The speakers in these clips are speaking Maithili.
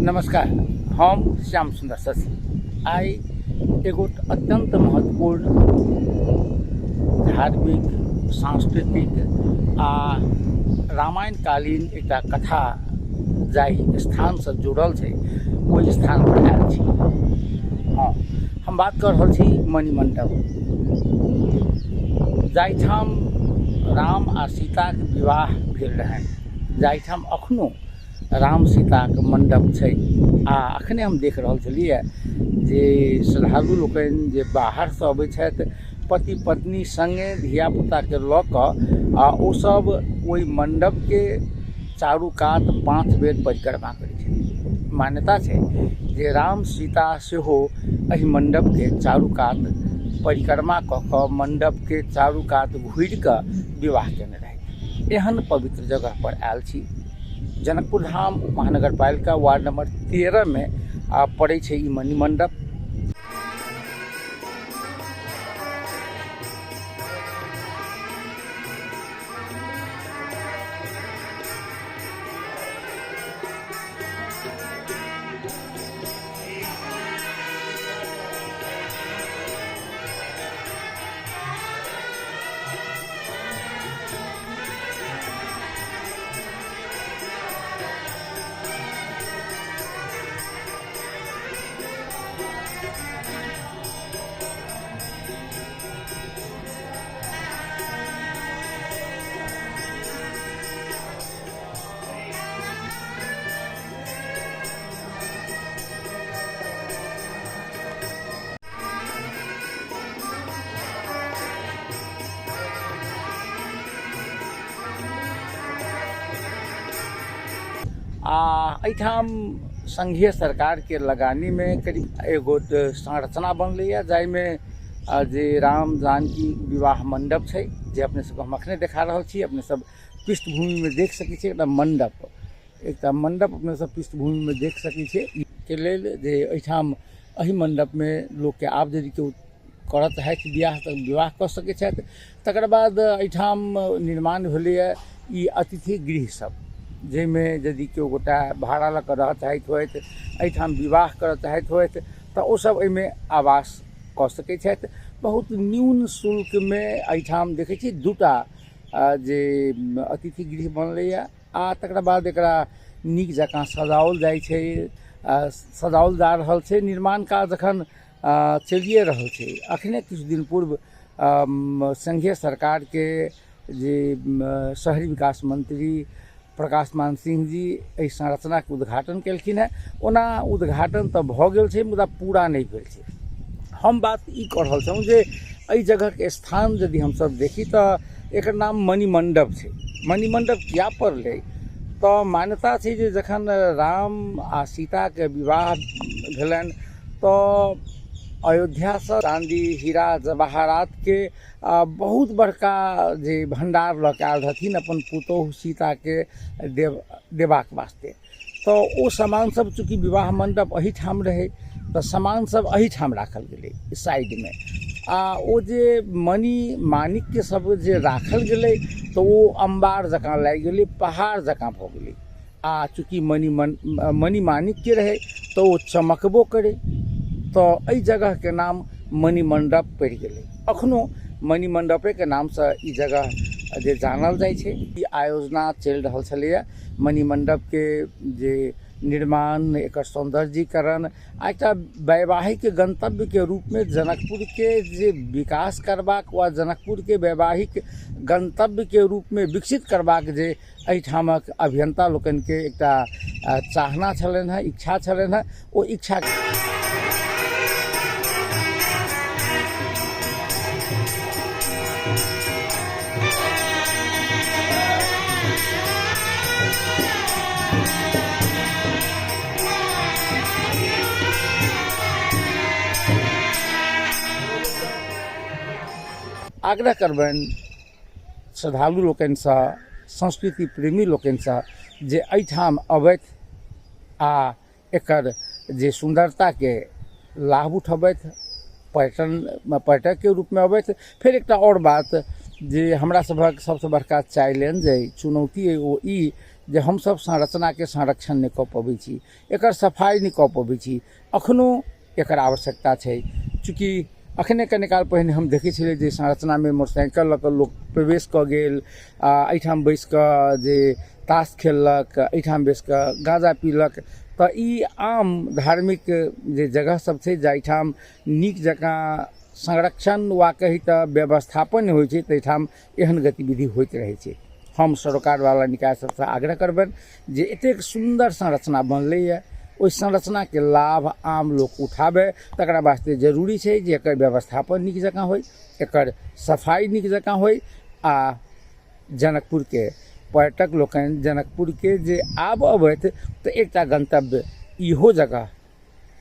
नमस्कार, हम श्याम सुन्दर शशि आइ एगोट अत्यन्त महत्वपूर्ण धार्मिक, सांस्कृतिक आ रामायणकालीन एकटा कथा जाहि स्थानसँ जुड़ल छै ओहि स्थानपर आयल छी। हँ, हम बात कऽ रहल छी मणिमण्डप, जाहिठाम राम आ सीताके विवाह भेल रहनि, जाहिठाम अखनो राम सीताके मण्डप छै। आ अखने हम देख रहल छलियै जे श्रद्धालु लोकनि जे बाहरसँ अबै छथि, पति पत्नी सङ्गे धियापुताके लऽ कऽ आ ओसभ ओहि मण्डपके चारू कात 5 बेर परिक्रमा करै छथिन। मान्यता छै जे राम सीता सेहो एहि मण्डपके चारू कात परिक्रमा कऽ कऽ मण्डपके चारू कात घुरि कऽ विवाह केने रहथि। एहन पवित्र जगह पर आयल छी। जनकपुर धाम उपमहानगरपालिका वार्ड नंबर 13 में पड़ै छै ई मणिमंडप। आ एहिठाम संघीय सरकारके लगानीमे करीब एगो संरचना बनलैए, जाहिमे जे राम जानकी विवाह मण्डप छै, जे अपने सबके हम अखने देखा रहल छी। अपने सब पृष्ठभूमिमे देख सकै छी एकटा मण्डप, एकटा मण्डप अपने सब पृष्ठभूमिमे देख सकै छियै। के लेल जे एहिठाम एहि मण्डपमे लोकके आब यदि केओ करऽ चाहथि बियाह तऽ विवाह कऽ सकै छथि। तकर बाद एहिठाम निर्माण भेलैए ई अतिथि गृह सब, जाहिमे यदि केओ गोटा भाड़ा लऽ कऽ रहऽ चाहैत होथि, एहिठाम विवाह करऽ चाहैत होथि, तऽ ओसब एहिमे आवास कऽ सकै छथि। बहुत न्यून शुल्कमे एहिठाम देखै छी दूटा जे अतिथि गृह बनलैए। आ तकरा बाद एकरा नीक जकाँ सजाओल जाइ छै, सजाओल जा रहल छै। निर्माण काज एखन चलिए रहल छै। अखने किछु दिन पूर्व संघीय सरकारके जे शहरी विकास मंत्री प्रकाश मान सिंह जी एहि संरचनाके उद्घाटन केलखिन हेँ। ओना उद्घाटन तऽ भऽ गेल छै, मुदा पूरा नहि भेल छै। हम बात ई कऽ रहल छलहुँ जे एहि जगहके स्थान यदि हमसभ देखी तऽ एकर नाम मणिमण्डप छै। मणिमण्डप किया पड़लै तऽ मान्यता छै जे जखन राम आ सीताके विवाह भेलनि तऽ अयोध्यासँ चाँदी, हीरा, जवाहरातके बहुत बड़का जे भण्डार लऽ कऽ आयल रहथिन अपन पुतोहु सीताके देबाक वास्ते, तऽ ओ सामान सब चूँकि विवाह मण्डप एहिठाम रहै तऽ सामान सब एहिठाम राखल गेलै साइडमे। आ ओ जे मणि माणिक्य सब जे राखल गेलै तऽ ओ अम्बार जकाँ लागि गेलै, पहाड़ जकाँ भऽ गेलै। आ चूँकि मणि माणिक्य रहै तऽ ओ चमकबो करै, तऽ एहि जगहके नाम मणिमण्डप पड़ि गेलै। अखनो मणिमण्डपेके नामसँ ई जगह जे जानल जाइ छै। ई आयोजना चलि रहल छलैए मणिमण्डपके जे निर्माण, एकर सौन्दर्यीकरण आ एकटा वैवाहिक गन्तव्यके रूपमे जनकपुरके जे विकास करबाक वा जनकपुरके वैवाहिक गन्तव्यके रूपमे विकसित करबाक जे एहिठामक अभियंता लोकनिके एकटा चाहना छलनि हेँ, इच्छा छलनि हेँ, ओ इच्छा आग्रह करबनि श्रद्धालु लोकनिसँ, संस्कृति प्रेमी लोकनिसँ जे एहिठाम अबथि आ एकर जे सुन्दरताके लाभ उठबथि, पर्यटकके रूपमे अबथि। फेर एकटा आओर बात जे हमरा सभक सबसँ बड़का चैलेंज अइ, चुनौती अइ, ओ ई जे हमसभ संरचनाके संरक्षण नहि कऽ पबै छी, एकर सफाइ नहि कऽ पबै छी। एखनो एकर आवश्यकता छै। चूँकि अखने कने काल पहिने हम देखै छलियै जे संरचनामे मोटरसाइकिल लऽ कऽ लोक प्रवेश कऽ गेल आ एहिठाम बैस कऽ जे ताश खेललक, एहिठाम बैस कऽ गाँजा पीलक। तऽ ई आम धार्मिक जे जगह सब छै जाहिठाम नीक जकाँ संरक्षण वा कही तऽ व्यवस्थापन होइ छै, ताहिठाम एहन गतिविधि होइत रहै छै। हम सरोकारवाला निकाय सबसँ आग्रह करबनि जे एतेक सुन्दर संरचना बनलैए, ओहि संरचनाके लाभ आम लोक उठाबै, तकरा वास्ते जरूरी छै जे एकर व्यवस्थापन नीक जकाँ होइ, एकर सफाइ नीक जकाँ होइ आ जनकपुरके पर्यटक लोकनि जनकपुरके जे आब अबथि तऽ एकटा गन्तव्य इहो जगह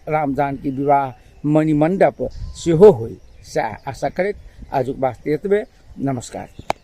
राम जानकी विवाह मणिमण्डप सेहो होइ, सएह आशा करैत आजुक वास्ते एतबे। नमस्कार।